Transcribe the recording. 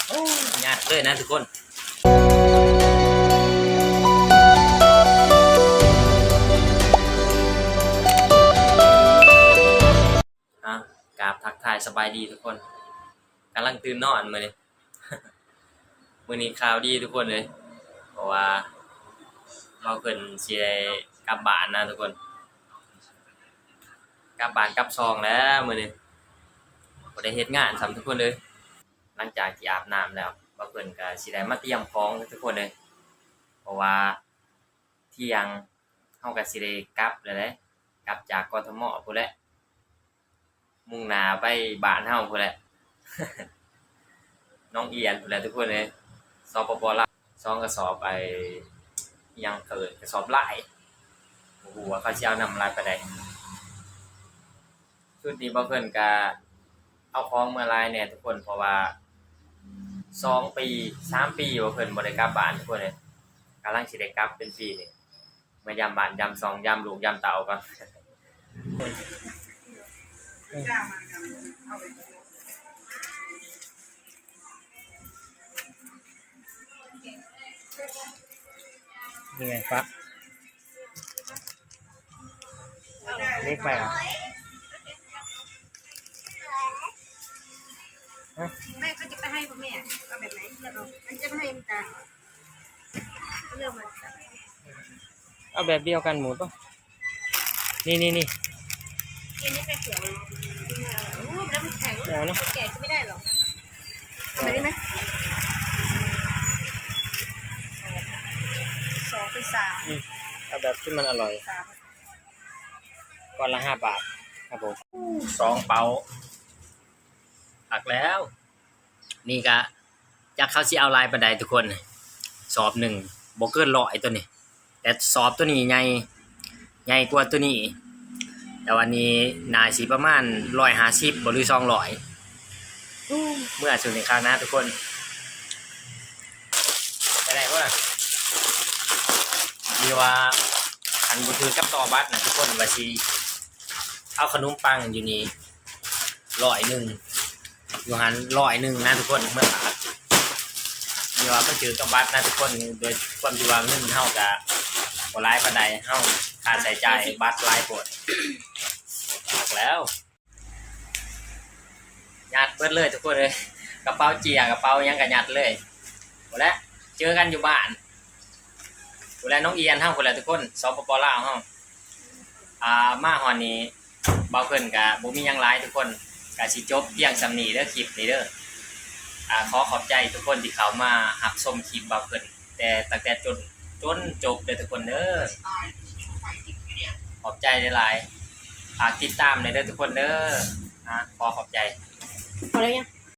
ໂອ້ ຍາກເລີຍນະທຸກຄົນ. ອ່າ ກາບທັກທາຍສະບາຍດີທຸກຄົນ. ກຳລັງຕື່ນນອນມື້ນີ້. ມື້ນີ້ຂ່າວດີທຸກຄົນເອີຍ, ເພາະວ່າເຮົາເພິ່ນຊິໄດ້ກັບບ້ານນະທຸກຄົນ. ກັບບ້ານກັບຊ່ອງແລ້ວມື້ນີ້, ບໍ່ໄດ້ເຮັດງານຊ້ຳທຸກຄົນເອີຍ. ຫຼັງຈາກທີ່ອາບນ້ຳແລ້ວ, ບ່າວເພິ່ນກໍຊິໄດ້ມາຕຽມຂອງທຸກຄົນເອີຍ, ເພາະວ່າທ່ຽງເຮົາກໍຊິໄດ້ກັບແລ້ວເດ້, ກັບຈາກ ກທມ ພຸ້ນແຫຼະ, ມຸ່ງໜ້າໄປບ້ານເຮົາພຸ້ນແຫຼະ, ໜອງອຽນພຸ້ນແຫຼະທຸກຄົນເອີຍ, ສປປ ລາວ. ສອງກະສອບ ໄອ້ ອີ່ຫຍັງເຂົາເອີ້ນ ກະສອບຫຼາຍ, ບໍ່ຮູ້ວ່າເຂົາຊິເອົານຳຫຼາຍປານໃດ. ຊຸດນີ້ບ່າວເພິ່ນກະເອົາຂອງເມືອຫຼາຍແດ່ທຸກຄົນ, ເພາະວ່າສອງປີ ສາມປີ ບ່າວເພິ່ນບໍ່ໄດ້ກັບບ້ານທຸກຄົນເອີຍ, ກຳລັງຊິໄດ້ກັບເປັນປີນີ້, ເມືອຢາມບ້ານ ຢາມຊ່ອງ ຢາມລູກ ຢາມເຕົ້າກ່ອນ. ນີ້ໄງ ປະ ເລັກໄປຫວາ? ຮະ? ແມ່ ເຂົາຈະໄປໃຫ້ບໍ່ແມ່? ເອົາແບບໃດ? ເລືອກເອົາ ເລືອກມາ. ເອົາແບບດຽວກັນໝົດບໍ່? ນີ້ໆໆ ອັນນີ້ໄປຂວງ ໂອ້ ແລ້ວມັນແຂງ ແກະກໍບໍ່ໄດ້ຫຼອກ. ເອົາແບບນີ້ໄໝ? ສອງເປັນສາມ ອືມ ເອົາແບບທີ່ມັນອະລ່ອຍ. ສາມ ກ້ອນລະຫ້າບາດຄັບຜົມ. ສອງເປົາ ຄັກແລ້ວ. ນີ້ກະຈັກເຂົາຊິເອົາຫຼາຍປານໃດທຸກຄົນ, ສອບໜຶ່ງບໍ່ເກີນຮ້ອຍໂຕນີ້, ແຕ່ສອບໂຕນີ້ໃຫຍ່ ໃຫຍ່ກວ່າໂຕນີ້, ແຕ່ວ່ານີ້ໜ້າຊິປະມານຮ້ອຍຫ້າສິບບໍ່ ຫຼື ສອງຮ້ອຍ. ເມື່ອສຸດນີ້ຄັກນະທຸກຄົນ. ໄປໄດ້ບໍ່ລະ? ຫຼືວ່າຄັນບໍ່ຖືກກັບຕໍ່ບັດນະທຸກຄົນ ວ່າຊິເອົາຂະໜົມປັງຢູ່ນີ້ຮ້ອຍໜຶ່ງ ຢູ່ຫັ້ນຮ້ອຍໜຶ່ງນະທຸກຄົນ ເມືອບາດ. ນີ້ວ່າມັນຖືກກັບບັດນະທຸກຄົນ, ໂດຍຄວາມທີ່ວ່າເງິນເຮົາກະບໍ່ຫຼາຍປານໃດ, ເຮົາຄ່າໃຊ້ຈ່າຍບັດຫຼາຍໂພດ. ຄັກແລ້ວ. ຍັດເບິດເລີຍທຸກຄົນເອີຍ, ກະເປົາເຈ້ຍ ກະເປົາຫຍັງກະຍັດເລີຍ. ພຸ້ນແຫຼະ ເຈີກັນຢູ່ບ້ານ. ພຸ້ນແຫຼະ ນ້ອງອຽນເຮົາພຸ້ນແຫຼະທຸກຄົນ, ສປປ ລາວເຮົາ. ອ່າ ມາຮອດນີ້ ບ່າວເພິ່ນກະບໍ່ມີຫຍັງຫຼາຍທຸກຄົນ, ກະຊິຈົບພຽງສ່ຳນີ້ເດີ ຄລິບນີ້ເດີ. ອ່າ ຂໍຂອບໃຈທຸກຄົນທີ່ເຂົ້າມາຮັບຊົມຄລິບບ່າວເພິ່ນ ແຕ່ ຕັ້ງແຕ່ຈົນ ຈົນຈົບເດີທຸກຄົນເດີ. ຂອບໃຈຫຼາຍໆ. ຝາກຕິດຕາມແດ່ເດີທຸກຄົນເດີ. ອ່າ ຂໍຂອບໃຈ. ພໍແລ້ວຍັງ?